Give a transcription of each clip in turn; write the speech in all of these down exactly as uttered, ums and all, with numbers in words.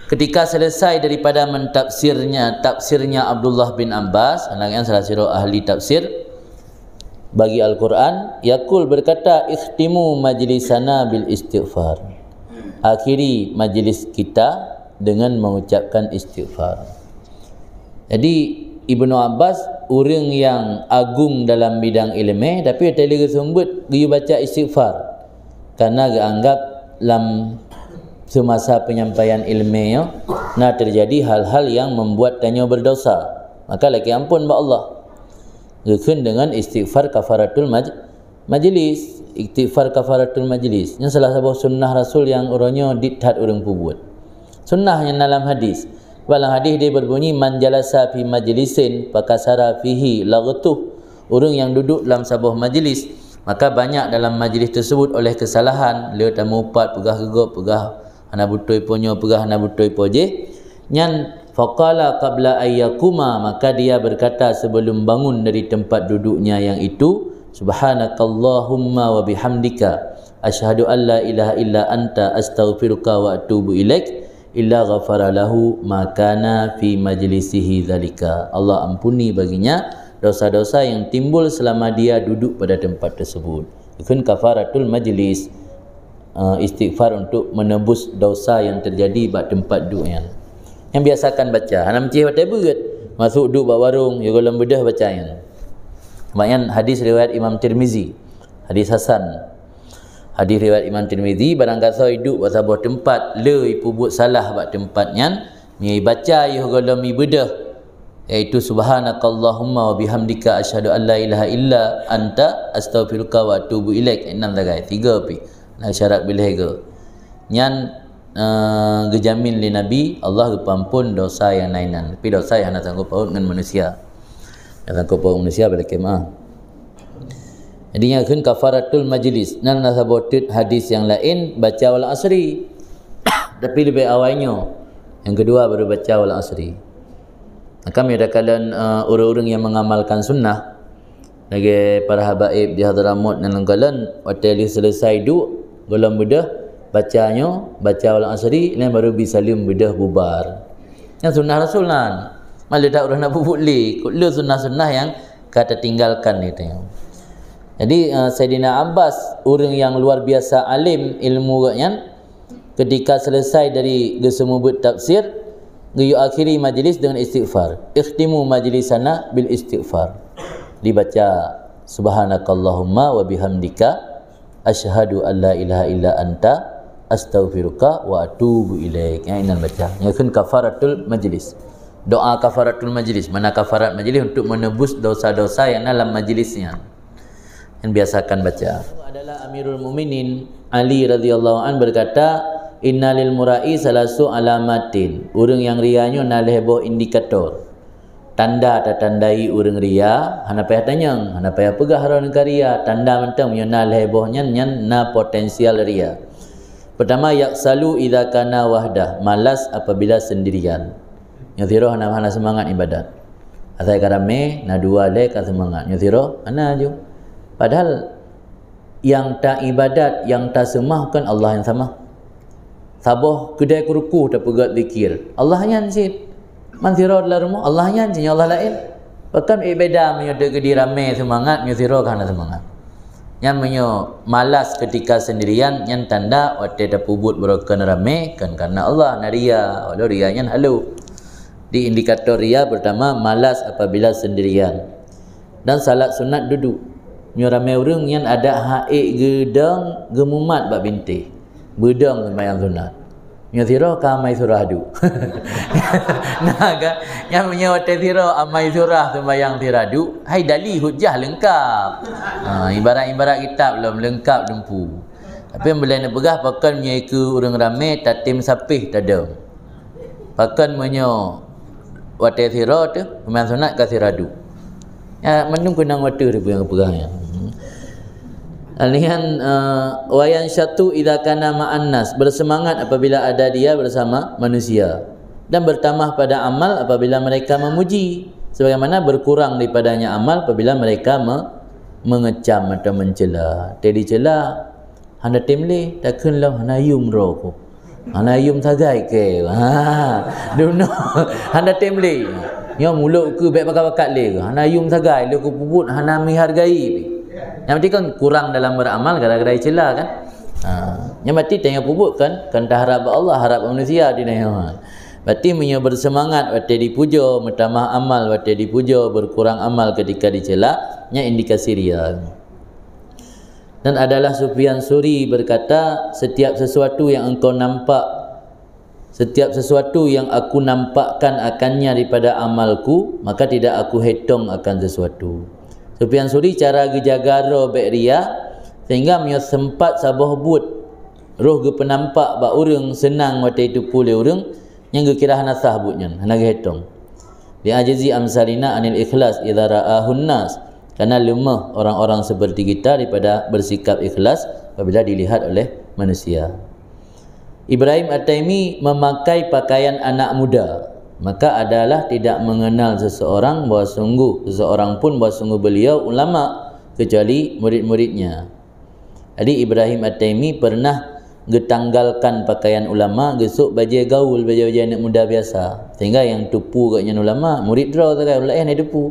Ketika selesai daripada mentafsirnya, tafsirnya Abdullah bin Abbas, anak yang salah siro ahli tafsir bagi Al-Quran, yaqul, berkata, "Ikhtimu majlisana bil istighfar." Akhiri majlis kita dengan mengucapkan istighfar. Jadi, Ibnu Abbas ureuëng yang agung dalam bidang ilmu, tapi watée lé geuseumeubeuet geuyue baca istighfar. Karena geuanggap lam semasa penyampaian ilmu nyoe na terjadi hal-hal yang membuat tanyoe berdosa, maka lakée ampun bak Allah. Geukheun dengan istighfar kafaratul maj-, majlis, istighfar kafaratul majlis. Nyan salah saboh sunnah Rasul yang uroe nyoe dit that ureuëng peubuet. Sunnah nyang dalam hadis. Dalam hadis dia berbunyi, "Man jalasa fi majlisin fakasara fihi laghtuh." Ureuëng yang duduk dalam saboh majlis, maka banyak dalam majlis tersebut oleh kesalahan, le tamupat, peugah geugop, peugah hana beutôi po nyoe, peugah hana beutôi po jih. Nyan, faqala qabla ayyakuma, maka dia berkata sebelum bangun dari tempat duduknya yang itu, "Subhanakallahumma wa bihamdika, asyhadu an la ilaha illa anta, astaghfiruka wa atubu ilaik." "Illa ghafara lahu ma kana fi majlisihi dzalika." Allah ampuni baginya dosa-dosa yang timbul selama dia duduk pada tempat tersebut. Itu kafaratul majlis, eh, istighfar untuk menebus dosa yang terjadi bak tempat duduk nyan. Nyang biasakan baca, hana meucih watée beuet, masuk duek bak warong, ya gohlom beudôh baca nyan. Maknyan hadis riwayat Imam Tirmizi, hadis hasan. Hadis riwayat Imam Tirmizi, barang gasoe iduek bak saboh teumpat, le ipeubuet salah bak teumpat nyan, meunyoe ibaca yoh gohlom ibeudôh, yaitu "Subhanakallahumma wa bihamdika, asyhadu an la ilaha illa anta, astaghfiruka wa atubu ilaik." Enam sagai, tiga pi. Nah, syarat bileh go. Nyan, eh, geujamin lé Nabi, Allah geupeuampon dosa nyang na inan. Tapi dosa nyang hana sangkot paut ngon manusia. Nyang sangkot paut manusia bak kemah. Jadi, nyan kheun kafaratul majlis. Nan na saboh teut hadis nyang laén, baca wal asri. Tapi leubeh awai nyoe. Nyang keudua baru baca wal asri. Maka, meunyoe takalon, eh, ureuëng-ureuëng nyang mengamalkan sunnah, lagée para habaib di Hadramaut nyang lôn kalon, watée lheueh selesai duek, gohlom beudôh, baca nyoe, baca wal asri, nyan baru bi saleuem beudôh bubar. Nyan sunnah Rasul nyan. Malah tak ureuëng na peubuet lé, kok le sunnah-sunnah nyang ka tatinggalkan lé tanyoe. Jadi, eh, Saidina Abbas, ureuëng nyang luar biasa alim ilmu geuh nyan, ketika selesai dari geuseumeubeuet tafsir, geuyue akhiri majlis dengan istighfar. "Ikhtimu majlisana bil istighfar." Dibaca, "Subhanakallahumma wa bihamdika, asyhadu an la ilaha illa anta, astaghfiruka wa atubu ilaik." Nyang inan baca. Nyan kheun kafaratul majlis. Doa kafaratul majlis. Mana kafarat majlis untuk menebus dosa-dosa nyang na lam majlis nyan. Nyang biasakan baca. Adalah Amirul Mukminin Ali radhiyallahu anhu berkata, "Inna lil mura'i salasu alamatin." Ureuëng nyang ria nyoe na lhée boh indikator. Tanda tatandai ureuëng ria, hana payah tanyong, hana payah peugah droeneuh ka ria. Tanda mantong nyoe na lhée boh nyan, nyan na potensial ria. Pertama, yaksalu idza kana wahdah, malas apabila sendirian. Nyoe sidroe hana, hana seumangat ibadat. Asai ka ramé, na dua lé ka seumangat. Nyoe sidroe hana ju. Padahal nyang ta ibadat, nyang ta seumah bukan Allah nyang sama. Saboh keudai keurukoh tapeugét zikir, Allah nyan cit. Man sidroe dalam rumoh, Allah nyan cit, nyoe Allah laén. Pakon beda meunyoe teukeudi ramé seumangat, meunyoe sidroe ka hana seumangat. Nyan meunyoe malas ketika sendirian, nyan tanda watée tapeubuet beurokon ramé, kon karena Allah, na ria, walau ria nyan halo. Di indikator ria pertama, malas apabila sendirian. Dan salat sunat duduek. Nyoe ramé ureuëng nyan adak hak ék geudong geumumat bak bintéh. Beudong seumayang sunat. Nyoe sidroe ka amai surah duek. Nah, kan? Nyan meunyoe watée sidroe amai surah seumayang sidroe duek, hai dali hujah leungkab. Ha, ibarat-ibarat kitab lom leungkab dumpu. Tapi meulai neupeugah pakon meunyoe keu ureuëng ramé tatem sapéh tadong. Pakon meunyoe watée sidroe teuh, peumain sunat ka sidroe duek. Ya, mandum keunong watée teuh peugah-peugah nyan. Alihan, eh, wa yansyatu idza kana ma'an nas, bersemangat apabila ada dia bersama manusia, dan bertambah pada amal apabila mereka memuji, sebagaimana berkurang daripadanya amal apabila mereka me-, mengecam atau mencela. Tadi cela, hana tem lé, takheun lom hana yum ro ko. Hana yum sagai ke? Ha, dunoe hana tem lé. Nyoe mulok ke bèk bakat-bakat lé. Hana yum sagai, lé kupeubuet hana menghargai. Yang penting kan kurang dalam beramal gara-gara dicela kan. Ha, yang berarti tengah peubuet kan, kan taharap bak Allah, harap bak manusia di nyoe. Berarti meunyoe bersemangat watèe dipuja, meutamah amal watèe dipuja, berkurang amal ketika dicela, nyan indikasi ria. Dan adalah Sufyan Suri berkata, setiap sesuatu yang engkau nampak, setiap sesuatu yang aku nampakkan akannya daripada amalku, maka tidak aku hetong akan sesuatu. Sufyan Suri cara geujaga droe bèk ria, sehingga meunyoe sempat saboh buet roh geupeunampak bak ureuëng seunang watèe teupeu lé ureuëng, nyang geukira hana sah buet nyan, hana geuhetong. Li ajizi amsalina anil ikhlas idza ra'ahun nas. Karena lemah orang-orang seperti kita daripada bersikap ikhlas apabila dilihat oleh manusia. Ibrahim At-Taimi memakai pakaian anak muda, maka adalah tidak mengenal seseorang bahwa sungguh seseorang pun bahwa sungguh beliau ulama kecuali murid-muridnya. Jadi Ibrahim At-Taimi pernah geutanggalkan pakaian ulama, geusok bajèe gaul, bajèe-bajèe aneuk muda biasa. Sehingga nyang teupeu geuh nyan ulama, murid droe sagai, ureuëng laén hana teupeu.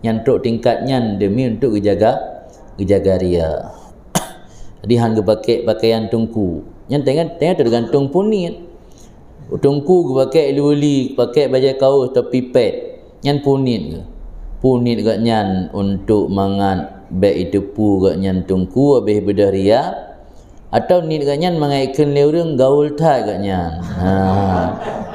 Nyan trok tingkat nyan demi untuk geujaga, geujaga ria. Jadi han geupakè pakaian teungku. Nyan tengah, tengah teugantung peue niet. Teungku geupakè luli, pakè bajèe kaos tapi pèt. Nyan peue niet geuh. Peue niet geuh nyan untuk mangat bèk iteupeu geuh nyan teungku habéh beudôh ria, atau niet geuh nyan mangat ikheun lé ureuëng gaul that geuh nyan. Ha.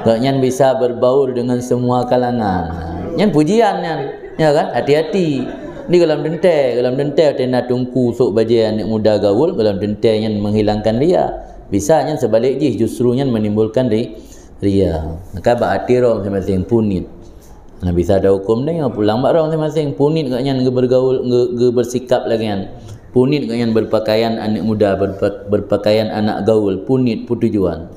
Geuh nyan bisa berbaur dengan semua kalangan. Nyan pujian nyan. Ya kan? Hati-hati. Di dalam teuntèe, dalam teuntèe watèe na teungku sok bajèe aneuk muda gaul, dalam teuntèe nyan menghilangkan ria. Bisa nyan seubalik jih, justru nyan menimbulkan ri-, ria. Maka bak até droe masing-masing peue niet. Nah, bisa ada hukum dia, pulang bak droe masing-masing. Peue niet geuh nyan geubergaul, geu-, geubersikap lagèe nyan. Peue niet geuh nyan berpakaian aneuk muda, berpa-, berpakaian anak gaul. Peue niet, peue tujuan.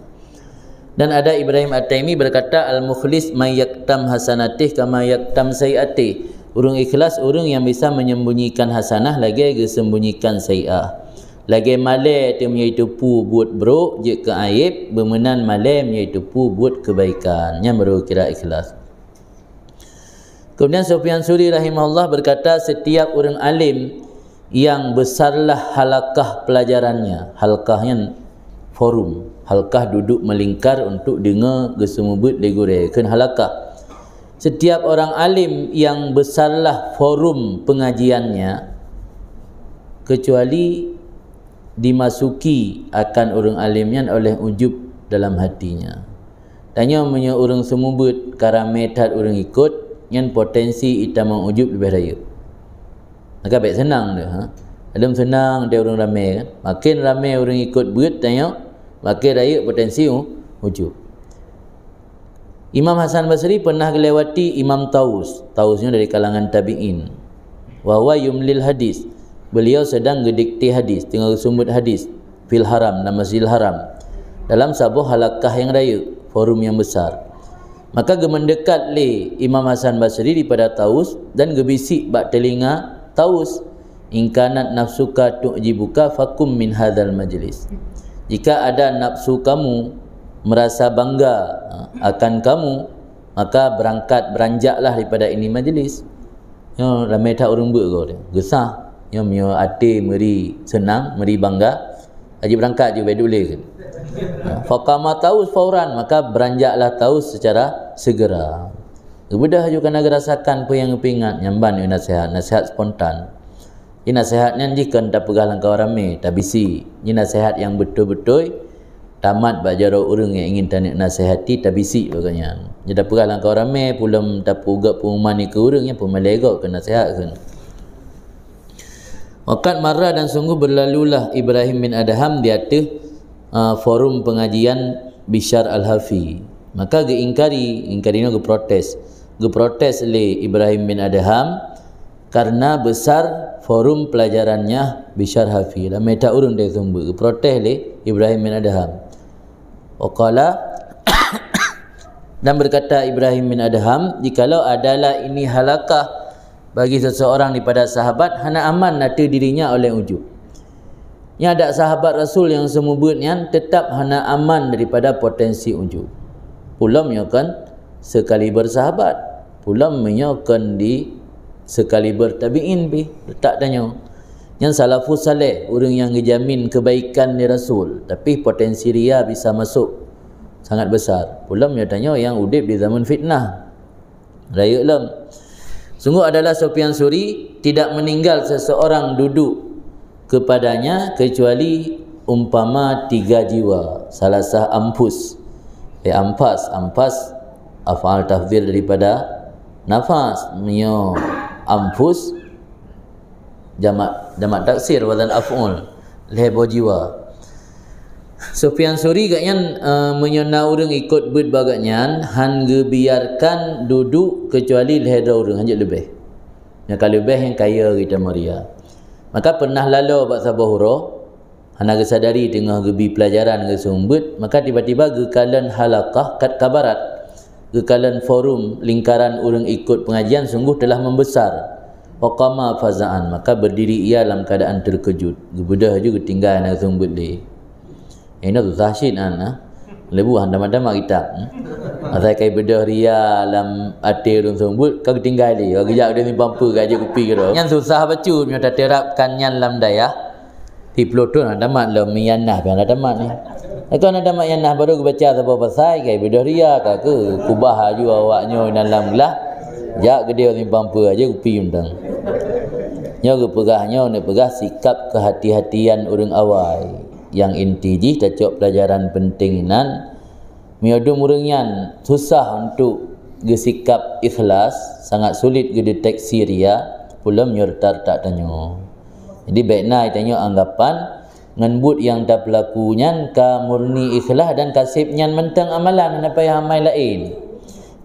Dan ada Ibrahim At-Taimi berkata, "Al-mukhlis may yaktam hasanatih kama yaktam sayyi'atih." Ureuëng ikhlas, ureuëng yang bisa menyembunyikan hasanah lagèe geusembunyikan sayyi'ah. Lagèe malèe teuh meunyoe teupeu buet brok jeuet keu aéb, beumeunan malèe meunyoe teupeu buet keubaikan. Nyan baru kira ikhlas. Kemudian Sufyan Suri rahimahullah berkata, setiap ureuëng alim yang besarlah halakah pelajarannya, halakah nyan forum, halakah duduk melingkar untuk deungoe geuseumeubeuet lé gurèe, kheun halakah. Setiap orang alim yang besarlah forum pengajiannya, kecuali dimasuki akan ureuëng alim nyan oleh ujub dalam hatinya. Tanyoe meunyoe ureuëng seumeubeuet ka ramé that ureuëng ikot, nyan potensi itamong ujub leubeh rayeuk. Maka bèk seunang deh, ha. Lom seunang deh ureuëng ramé kan. Makin ramé ureuëng ikot beuet tanyoe, makin rayeuk potensi u-, ujub. Imam Hasan Basri pernah geulewati Imam Taus. Taus nyoe dari kalangan tabi'in. Wa huwa yumlil hadis. Beliau sedang geudikte hadis, teungoh geuseumeubeuet hadis fil Haram, dalam Masjidil Haram. Dalam saboh halakah yang rayeuk, forum yang besar. Maka geumeundeukat lé Imam Hasan Basri daripada Taus dan geubisik bak teulinga Taus, "In kanat nafsuka tu'jibuka fakum min hadzal majlis." Jika ada nafsu kamu merasa bangga, ha, akan kamu, maka berangkat, beranjaklah daripada ini majlis. Nyoe ramé that ureuëng beuet goe teuh. Geusah. Nyoe meunyoe até meuri seunang, meuri bangga, aji beurangkat ju bèk duek lé kheun. Ha, faqama Taus fauran, maka beranjaklah Taus secara segera. Geubeudôh ju kana geurasakan peue nyang geupeuingat, nyan ban nyoe naseuhat, naseuhat spontan. Di naseuhat nyan jih kon tapeugah lam kawan ramé, tabisi. Nyoe naseuhat nyang beutôi-beutôi, tamat bak jaroe ureuëng nyang ingin taneuk nasehati, tabisi bak gobnyan. Nyoe tapeugah lam kawan ramé, peulom tapeugah pengumuman nyoe keu ureuëng nyang peumalée gob keu naseuhat kheun. Waqad marra, dan sungguh berlalulah Ibrahim bin Adham di ateueh, ah, forum pengajian Bishar Al-Hafi. Maka geuingkari, ingkari nyoe geuprotes. Geuprotes lé Ibrahim bin Adham karena besar forum pelajarannya Bishar Hafi. Ramé that ureuëng dari sumber geuprotes lé Ibrahim bin Adham. Waqala, dan berkata Ibrahim bin Adham, "Jikalau adalah ini halakah bagi seseorang daripada sahabat, hana aman ateueh dirinya oleh ujub." Nyan adak sahabat Rasul nyang seumeubeuet nyan teutap hana aman daripada potensi ujub. Pulom nyoe kon sekaliber sahabat, pulom meunyoe kon di sekaliber tabi'in pih, teutap tanyoe. Nyan salafus saleh, ureuëng nyang geujamin keubaikan lé Rasul, tapi potensi ria bisa masok sangat besar. Pulom nyoe tanyoe nyang udeb di zaman fitnah. Rayeuk lom. Sungguh adalah Sufyan Suri tidak meninggal seseorang duduk kepadanya kecuali umpama tiga jiwa, salasah anfus. Eh, anfas, anfas af'al tafdhil daripada nafas. Meunyoe anfus, jamak, jamak taksir wazan af'ul, lhée boh jiwa. Sufyan Suri gobnyan, eh, meunyoe na ureuëng ikot beuet bak gobnyan, han geubiarkan duduk keucuali lhée droe ureuëng, hanjeuet leubeh. Nyang ka leubeh nyang kaya geutanyoe ria. Maka pernah laloe bak saboh uroe, hana geusadari teungoh geubi peulajaran geuseumeubeuet, maka tiba-tiba geukalon halaqah kat ka barat. Geukalon forum lingkaran ureuëng ikot pengajian sungguh telah membesar. Wa qama faza'an, maka berdiri ia lam keadaan terkejut. Geubeudôh laju geutinggai hana geuseumeubeuet lé. Inoe susah cit nyan, ha. Leubu han tamat-tamat kitab, hmm. Asai kai beudôh ria lam até ureuëng seumeubeuet, ka geutinggai lé. Ka geujak deh simpang peue, ka jeuet kupi keudroe. Nyan susah bacut meunyoe taterapkan nyan lam dayah. Siplôh thon hana tamat lom, ianah pih hana tamat ni. Ka hana tamat ianah baru geubaca saboh pasai, kai beudôh ria, ka keu kubah laju awak nyoe inan lam glah. Jak keudeh simpang peue aja kupi untang. Nyoe geupeugah, nyoe neupeugah sikap kehati-hatian ureuëng awai. Nyang inti jih tacok peulajaran penting inan. Meunyoe dum ureuëng nyan susah untuk geusikap ikhlas, sangat sulit geudeteksi ria, pulom nyoe reuta-reuta tanyoe. Jadi, bék na tanyoe anggapan ngon buet nyang tapeulaku nyan ka murni ikhlas dan ka seb nyan mantong amalan, hana payah amai laén.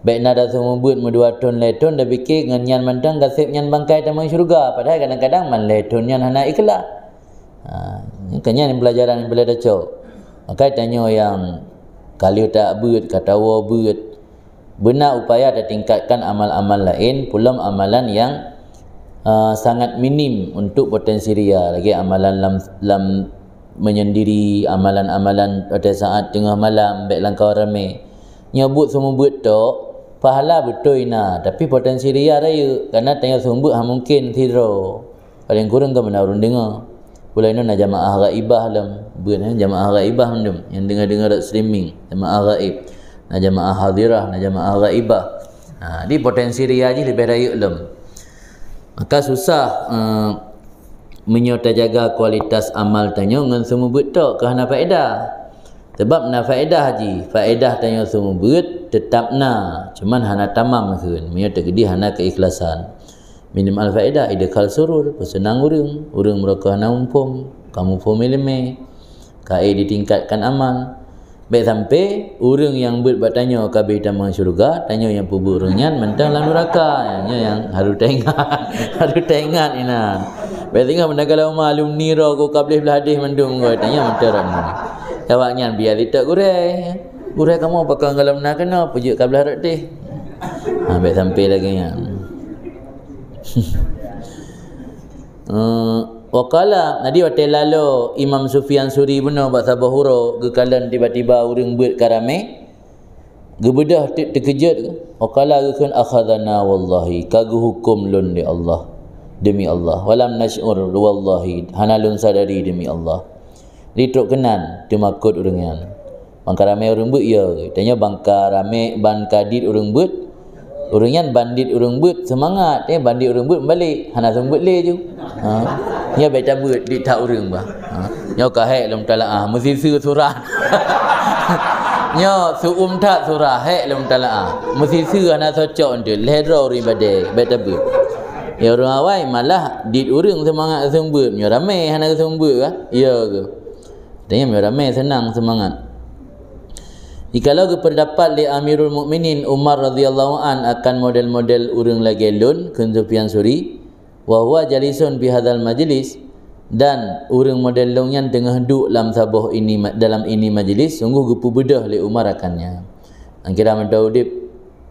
Bék na taseumeubeuet meudua thon lhée thon, tapike ngon nyan mantong ka seb nyan bangkai tamong syeuruga, padahai kadang-kadang man lhée thon nyan hana ikhlas. Ha, nyan keuh nyan peulajaran nyang peureulée tacok. Maka tanyoe nyang ka lheueh tabeuet, ka tawoe beuet, beuna upaya tatingkatkan amal-amal laén, pulom amalan nyang, eh, sangat minim untuk potensi ria, lagée amalan lam, lam menyendiri, amalan-amalan watée saát teungoh malam, bék lam kawan ramé. Nyoe buet seumeubeuet tok, pahala beutôi na, tapi potensi ria rayeuk, karena tanyoe seumeubeuet hana mungken sidroe. Paleng kureueng ka meunan ureuëng deungoe. Ulôn nyoe na jamaah ghaibah lom. Beuet, eh, jamaah ghaibah mandum. Nyang deungoe-deungoe rot streaming, jamaah ghaib. Na jamaah hadirah, na jamaah ghaibah. Ha, di potensi ria jih leubeh rayeuk lom. Maka susah, eh, meunyoe tajaga kualitas amal tanyoe ngon seumeubeuet tok, ka hana faedah. Sabab na faedah jih, faedah tanyoe seumeubeuet teutap na, cuman hana tamam kheun, meunyoe teukeudi hana keikhlasan. Minimal faedah, idkhal surur, peuseunang ureuëng, ureuëng meurokok hana muphom, ka muphom iéleumé, ka ék ditingkatkan amal. Bék sampai ureuëng nyang beuet bak tanyoe ka abéh tamong syeuruga, tanyoe nyang peubuet ureuëng nyan mantong lam nuraka. Nyan nyang harôh taingat, harôh taingat inan. Bék singoh meunan ka lom alumni droe ka bleh blah deh mandum goe, tanyoe mantong rot nyoe. Awak nyan biasa itak gurée. Gurée kamoe pakon golom na keunoe, peujeuet ka blah rot deh. Ha, bék sampai lagée nyan. Eh, waqala, jadi watée laloe Imam Sufyan Suri bunoe bak saboh uroe, geukalon tiba-tiba ureuëng beuet ka ramé, geubeudôh teuk teukeujot, waqala geukheun, "Akhadhana wallahi, ka geuhuköm lôn lé Allah, demi Allah, walam nasy'ur wallahi, hana lôn sadari demi Allah." Di trok keunan teumakot ureuëng nyan. Ban ka ramé ureuëng beuet, ya. Tanyoe ban ka ramé, ban ka dit ureuëng beuet. Ureuëng nyan ban dit ureuëng beuet, seumangat, eh, ban dit ureuëng beuet meubalek, hana seumeubeuet lé ju. Ha. Nyoe bék tabeuet dit that ureuëng bah. Ha. Nyoe ka hék lom talaah, meusiseu surah. Nyoe seuuem that surah, hék lom talaah. Meusiseu hana cocok eunteuk, lhée droe ureuëng ibadée, bék tabeuet. Ya, ureuëng awai malah dit ureuëng seumangat seumeubeuet, nyoe ramé hana seumeubeuet kah? Ya ke? Tanyoe ramé seunang seumangat. Jikalau geupeudapat lé Amirul Mukminin Umar radhiyallahu an akan model-model ureuëng lagée lôn, kheun Sufyan Suri, wa huwa jalisun fi hadzal majlis, dan ureuëng model lôn nyan teungoh duek lam saboh ini ma-, dalam ini majlis, sungguh geupeubeudôh lé Umar akan nyan. Angkira mantong udeb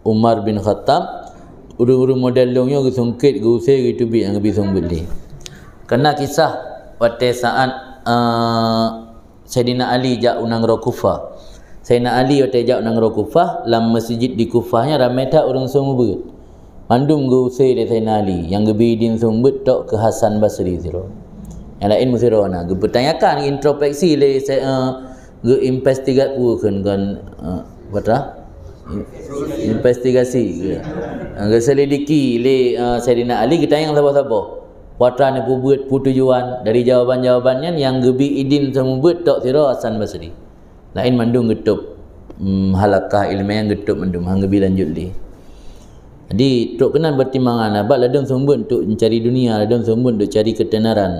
Umar bin Khattab, ureuëng-ureuëng model lôn nyoe geusungkét, geuusé, geuteubiet nyang geubri seumeubeuet lé. Keunan kisah watée saát eh, Saidina Ali jak u nanggroe Kufah. Saidina Ali watée jak u nanggroe Kufah, lam meuseujid di Kufah nyan ramé that ureuëng seumeubeuet. Mandum geuuse lé Saidina Ali, nyang geubi idin seumeubeuet tok keu Hasan Basri sidroe. Nyang laén meusidroe na, geupeutanyakan, introspeksi lé Sa-, eh, geuinvestigat peue kheun kon, eh, apa ta? Investigasi. Geuselidiki lé, eh, Saidina Ali, geutanyong saboh-saboh. Peue atra neupeubuet, peue tujuan dari jawaban-jawaban nyan, nyang geubi idin seumeubeuet tok sidroe Hasan Basri. Laén mandum geutôb, hmm, halakah ileumèe nyang geutôb mandum, han geubi lanjut lé. Jadi, trok keunan pertimbangan, sabab ladôm seumeubeuet untuk mencari dunia, ladôm seumeubeuet untuk cari ketenaran.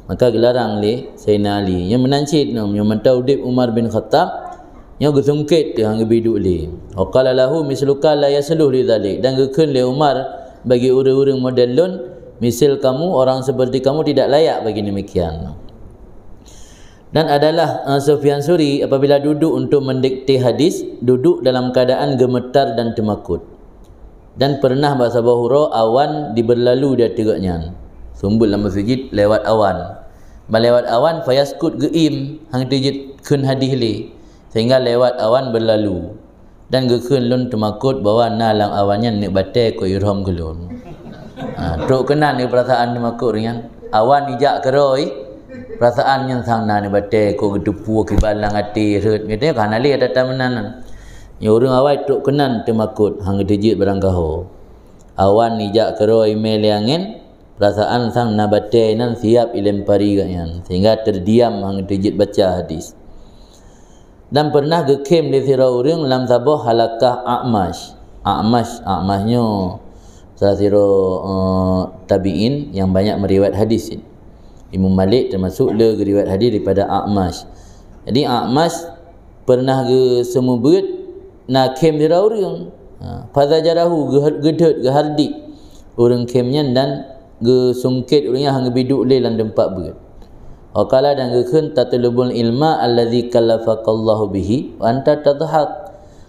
Maka geularang lé Saidina Ali. Nyang meunan cit nyoe, nyang mantong udeb Umar bin Khattab, nyoe geusungkét teuh han geubi duek lé. Wa qala lahu misluka la yasluh li dzalik. Dan geukheun lé Umar bagi ureuëng-ureuëng model lôn, misil kamu, orang seperti kamu tidak layak bagi demikian. Dan adalah, eh, Sufyan Suri apabila duduk untuk mendikte hadis, duduk dalam keadaan gemetar dan teumakot. Dan pernah bak saboh uroe awan diberlalu di ateueh gobnyan. Seumeubeuet lam meuseujid lewat awan. Ban lewat awan, fayaskut, geuiem, han teujeuet kheun hadis lé, sehingga lewat awan berlalu. Dan geukheun lôn teumakot bahwa na lam awan nyan neuk batée keu ihram keu lôn. Ha, trok keunan lé peurasaan teumakot nyan. Awan ijak keudroe, peurasaan nyan sang na neuk batée keu geuteupue kiban lam até rhot. Geutanyoe ka hana lé ata-ata meunan. Nyoe ureuëng awai trok keunan teumakot, han geuteujeuet barang gaho. Awan ijak keudroe imé lé angén, peurasaan sang na batée nyan siap ilempari gobnyan, sehingga terdiam han geuteujeuet baca hadis. Dan pernah geukhém lé sidroe ureuëng lam saboh halakah A'mash. A'mash, A'mash nyoe salah sidroe, eh, tabi'in yang banyak meriwayat hadis. Imam Malik termasuk le geriwayat hadis daripada A'mash. Jadi A'mash pernah geuseumeubeuet na khém sidroe ureuëng. Ha, fazajarahu, geuh-, geudhôt, geuhardik ureuëng khém nyan dan geusungkét ureuëng nyan han geubi duek lé lam teumpat beuet. Wa qala, dan geukheun, "Tatlubul ilma alladzi kallafakallahu bihi wa anta tadhhak."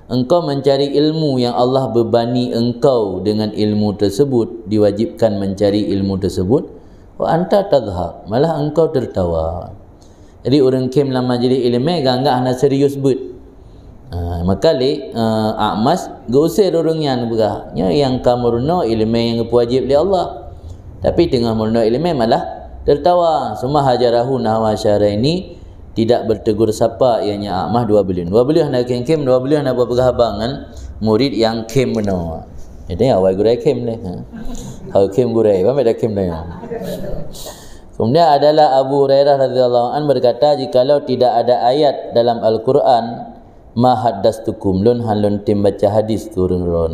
Engkau mencari ilmu yang Allah bebani engkau dengan ilmu tersebut, diwajibkan mencari ilmu tersebut, wa anta tadhhak, malah engkau tertawa. Jadi ureuëng khém lam majlis ileumèe geuanggap hana serius beuet. Ha, maka lé, eh, A'mash geuusé ureuëng nyan, peugah, "Nyoe nyang ka meurunoe ileumèe nyang geupeuwajéb lé Allah. Tapi teungoh meurunoe ileumèe malah tertawa." Summa hajarahu nahwa syahraini, tidak bertegur sapa ianya A'mash dua buleuen. Dua buleuen hana khém-khém, dua buleuen hana peugah haba ngon murit nyang khém bunoe. Jadi awai gurèe khém lé. Ha. Hana khém gurèe, bah meuda khém lé. Kemudian adalah Abu Hurairah radhiyallahu anhu berkata, "Jikalau tidak ada ayat dalam Al-Quran, ma haddastukum, lôn han lôn tem baca hadis keu ureuëng droen."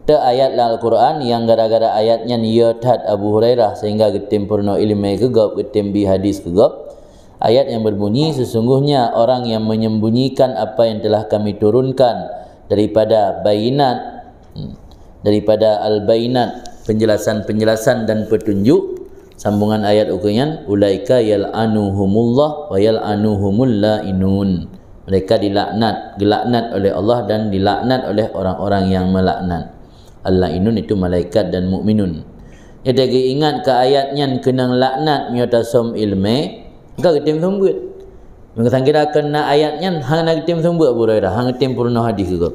Teu ayat lam Al-Quran nyang gara-gara ayat nyan yö that Abu Hurairah sehingga geutem peurunoe ileumèe keu gob, geutem bi hadis keu gob. Ayat yang berbunyi, "Sesungguhnya orang yang menyembunyikan apa yang telah Kami turunkan daripada bayinat, hmm, daripada al-bayinat, penjelasan-penjelasan dan petunjuk." Sambungan ayat ukeue nyan, "Ulaika yal'anuhumullah wa yal'anuhumul la'inun." Mereka dilaknat, gelaknat oleh Allah dan dilaknat oleh orang-orang yang melaknat. Al-la'inun itu malaikat dan mukminun. Jadi geuingat keu ayat nyan keunong laknat meunyoe tasöm ileumèe, ka geutem seumeubeuet. Meunyoe sangkira keu na ayat nyan hana geutem seumeubeuet Abu Hurairah, hana geutem peurunoe hadis keu gob.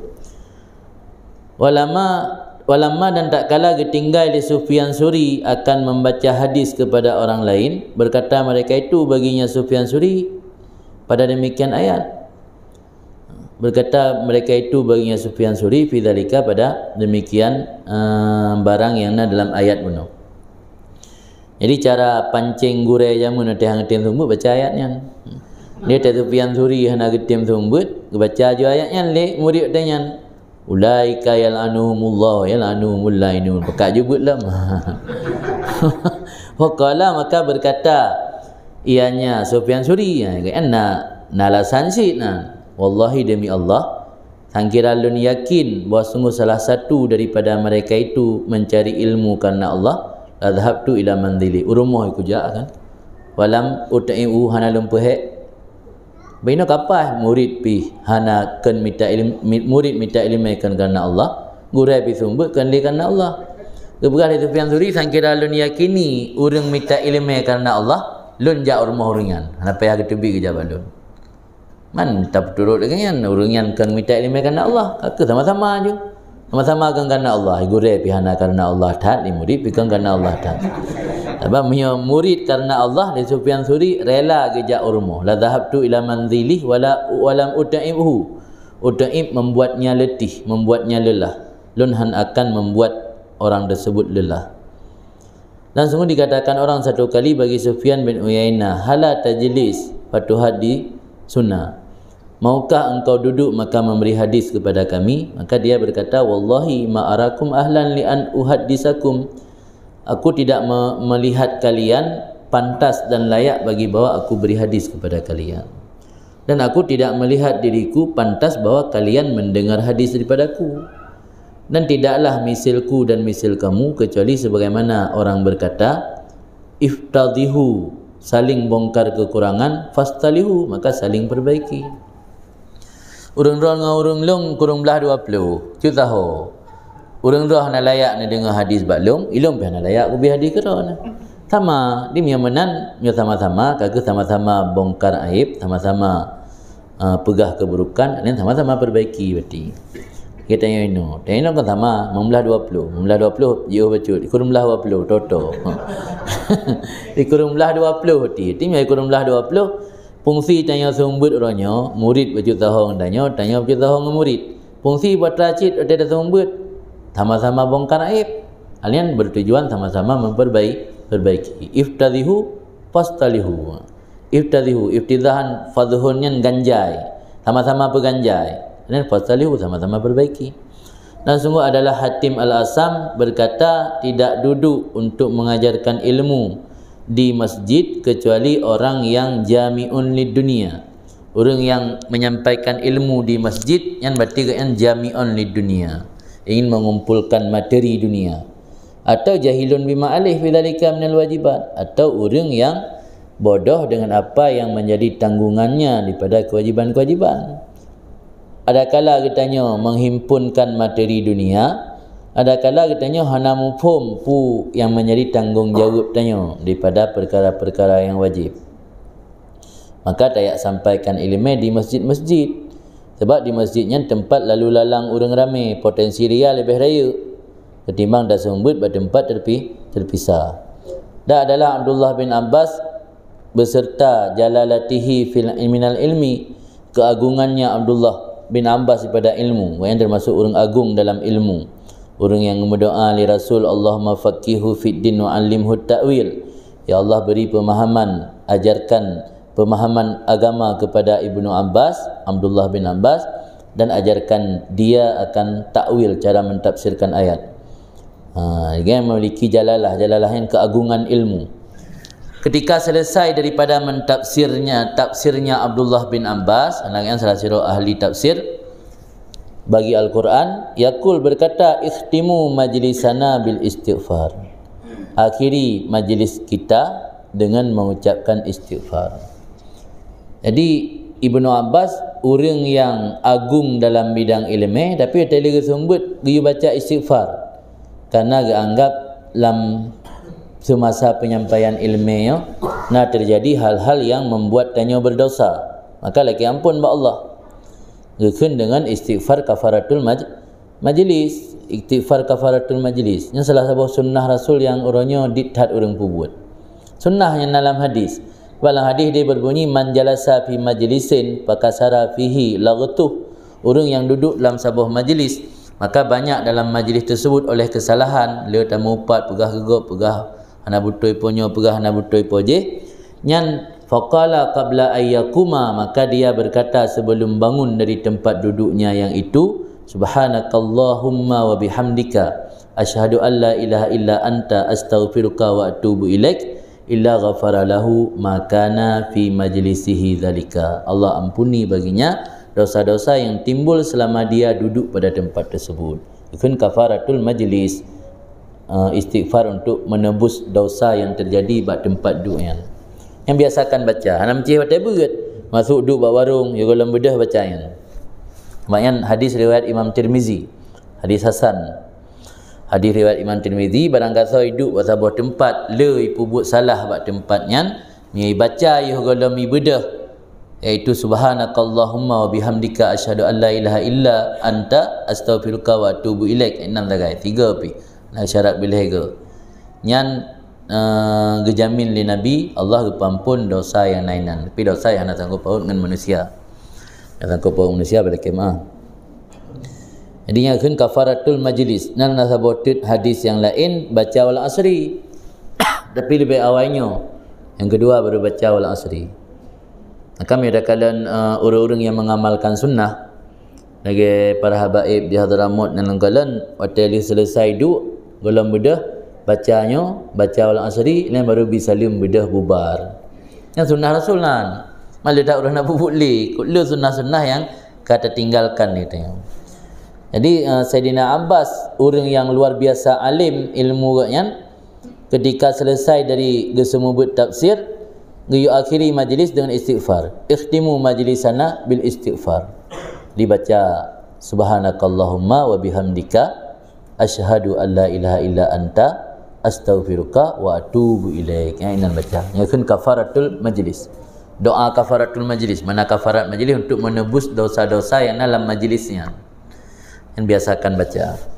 Walamma, walamma, dan tatkala geutinggai lé Sufyan Suri akan membaca hadis kepada orang lain, berkata mereka itu baginya Sufyan Suri pada demikian ayat. Berkata mereka itu baginya Sufyan Suri fi dzalika, pada demikian, eh, barang yang na dalam ayat bunoe. Jadi cara pancéng gurèe jameun watèe han geutem seumeubeuet baca ayat nyan. Dia watèe Sufyan Suri hana geutem seumeubeuet, geubaca aju ayat nyan lé murit watèe nyan. "Ulaika yal'anuhumullah wa yal'anuhumul la'inun." Peugah jeuet beuet lom. Faqala, maka berkata ianya Sufyan Suri, ya, na, na alasan cit na. "Wallahi, demi Allah, sangkira lôn yakin bahwa sungguh salah satu daripada mereka itu mencari ilmu karena Allah, la dzahabtu ila manzili." U rumoh kujak kan. "Walam ut'i'u, hana lôn peuhèk." Bak inoe ka paih murit pih hana kheun mita ilm-, mi-, murit mita ileumèe kheun kareuna Allah, gurèe pih seumeubeuet kheun lé kareuna Allah. Geupeugah lé Sufyan Suri, "Sangkira lôn yakini ureuëng mita ileumèe kareuna Allah, Lôn jak u rumoh ureuëng nyan, hana payah geuteubiet geujak bak lôn. Man tapeuturot lagée nyan, ureuëng nyan kon mita iéleumé kareuna Allah, ka kheueh sama-sama ju. Sama-sama kon kareuna Allah, gurée pih hana kareuna Allah that, di murit pih kon kareuna Allah that. Sabab meunyoe murit kareuna Allah, di Sufyan Suri rela geujak u rumoh. La dhahabtu ila manzilih wala, walam ut'imhu. Ut'im membuatnya letih, membuatnya lelah. Lôn hana akan membuat orang tersebut lelah. Dan sungguh dikatakan orang satu kali bagi Sufyan bin Uyainah, "Hala tajlis fatuhadditsuna? Maukah engkau duduk maka memberi hadis kepada kami?" Maka dia berkata, "Wallahi ma arakum ahlan li an uhaddisakum." Aku tidak me- melihat kalian pantas dan layak bagi bahwa aku beri hadis kepada kalian. Dan aku tidak melihat diriku pantas bahwa kalian mendengar hadis daripadaku. Dan tidaklah misilku dan misil kamu kecuali sebagaimana orang berkata, "Iftadhihu, saling bongkar kekurangan, fastalihu, maka saling perbaiki." Ureuëng droe ngon ureuëng lôn kureueng blaih dua ploh, cut saho. Ureuëng droe hana layak neudeungoe hadis bak lôn, ilôn pih hana layak kubi hadis keudroe na. Sama, di meunyoe meunan, nyoe sama-sama, ka kheueh sama-sama bongkar aib, sama-sama, ah, peugah keuburukan, dan sama-sama perbaiki berarti. Kita tanyoe inoe, tanyoe inoe kan sama, meublaih dua ploh, meublaih dua ploh jiôh bacut, ikureueng blaih dua ploh, toto. Ikureueng blaih dua ploh ti, ti meunyoe ikureueng blaih dua ploh, fungsi tanyoe seumeubeuet uroe nyoe, murit bacut saho ngon tanyoe, tanyoe bacut saho ngon murit. Fungsi buat racit watée taseumeubeuet, sama-sama bongkar aib. Hal nyan bertujuan sama-sama memperbaik, perbaiki. Iftadhihu, fastalihu. Iftadhihu, iftidhahan fadhhun nyan ganjai. Sama-sama peuganjai. Dan fastalihu, sama-sama perbaiki. Dan sungguh adalah Hatim Al-Asam berkata, tidak duduk untuk mengajarkan ilmu di masjid kecuali orang yang jami'un lid dunia. Ureuëng yang menyampaikan ilmu di masjid, nyan berarti gobnyan jami'un lid dunia, ingin mengumpulkan materi dunia. Atau jahilun bima alaih fi dzalika minal wajibat, atau ureuëng yang bodoh dengan apa yang menjadi tanggungannya daripada kewajiban-kewajiban. Adakala geutanyoe menghimpunkan materi dunia, adakala geutanyoe hana muphom peue yang menjadi tanggung jaweueb tanyoe daripada perkara-perkara yang wajib. Maka tajak sampaikan iéleumé di masjid-masjid. Sebab di masjid nyan teumpat lalu lalang ureuëng ramé, potensi ria leubeh rayeuk ketimbang taseumeubeuet bak teumpat terpi-, terpisah. Dan adalah Abdullah bin Abbas beserta jalalatihi fil minal ilmi, keagungannya Abdullah bin Abbas daripada ilmu, yang termasuk ureuëng agung dalam ilmu. Ureuëng yang meudoá lé Rasul, "Allahumma faqqihhu fid din wa 'allimhu ta'wil." Ya Allah, beri pemahaman, ajarkan pemahaman agama kepada Ibnu Abbas, Abdullah bin Abbas, dan ajarkan dia akan takwil, cara mentafsirkan ayat. Ha, dia memiliki jalalah, jalalah yang keagungan ilmu. Ketika selesai daripada mentafsirnya, tafsirnya Abdullah bin Abbas, anak yang salah sira ahli tafsir bagi Al-Quran, yaqul, berkata, "Ikhtimu majlisana bil istighfar." Akhiri majlis kita dengan mengucapkan istighfar. Jadi, Ibnu Abbas ureuëng yang agung dalam bidang iéleumé, tapi watée lé geuseumeubeuet geuyue baca istighfar. Karena geuanggap lam semasa penyampaian iéleumé nyoe na terjadi hal-hal yang membuat tanyoe berdosa. Maka lakée amphon bak Allah. Geukheun deungon istighfar kafaratul maj-, majlis, istighfar kafaratul majlis. Nyan salah saboh sunnah Rasul nyang uroe nyoe dit that ureuëng peubuet. Sunnah nyang na lam hadis. Bak lam hadis dia berbunyi, "Man jalasa fi majlisin fakasara fihi laghtuh." Ureuëng yang duduk dalam saboh majlis, maka banyak dalam majlis tersebut oleh kesalahan, le tameupat, peugah geugop, peugah hana beutôi po nyoe, peugah hana beutôi po jih. Nyan, faqala qabla ayyakuma, maka dia berkata sebelum bangun dari tempat duduknya yang itu, "Subhanakallahumma wa bihamdika, asyhadu an la ilaha illa anta, astaghfiruka wa atubu ilaik." "Illa ghafara lahu ma kana fi majlisihi dzalika." Allah ampuni baginya dosa-dosa yang timbul selama dia duduk pada tempat tersebut. Itu kafaratul majlis. Ah, istighfar untuk menebus dosa yang terjadi bak tempat duduk nyan. Yang biasakan baca, hana meucih watée beuet. Masuk duek bak warong, ya golom beudeuh baca nyan. Maknyan hadis riwayat Imam Tirmizi. Hadis hasan. Hadis riwayat Imam Tirmizi, barang gasoe duek bak saboh tempat, le ipeubuet salah bak tempat nyan, Nyang ibaca yoh gohlom ibeudoh, yaitu subhanakallahumma wa bihamdika asyhadu an la ilaha illa anta astaghfiruka wa atubu ilaik. Inan sagai, tiga pi. Na syarat bileh ke. Nyan, eh, geujamin lé Nabi, Allah geupeuampon dosa nyang na inan. Tapi dosa nyang hana sangkot paut ngon manusia. Nyang sangkot paut manusia bala kemah. Jadi nyang kheun kafaratul majlis. Nan na saboh teut hadis nyang laén baca wal asri. Tapi leubeh awai nyoe. Nyang keudua baru baca wal asri. Maka meunyoe takalon, eh, ureuëng-ureuëng nyang mengamalkan sunnah, lagée para habaib di Hadramaut nyang lengkalan, watée lheueh selesai duek, gohlom beudoh, baca nyoe, baca wal asri, laén baru bi saleuem beudoh bubar. Nyang sunnah Rasul nan. Malah dak ureuëng na bubuet lé, kok le sunnah-sunnah nyang ka tatinggalkan gitu. Jadi, eh, Saidina Abbas, ureuëng nyang luar biasa alim ilmu geuh nyan, ketika selesai dari geuseumeubeuet tafsir, geuyue akhiri majlis dengan istighfar. "Ikhtimu majlisana bil istighfar." Dibaca, "Subhanakallahumma wa bihamdika, asyhadu an la ilaha illa anta, astaghfiruka wa atubu ilaik." Nyang inan baca. Nyang kheun kafaratul majlis. Doa kafaratul majlis. Mana kafarat majlis untuk menebus dosa-dosa nyang na lam majlis nyan. Nyang biasakan baca.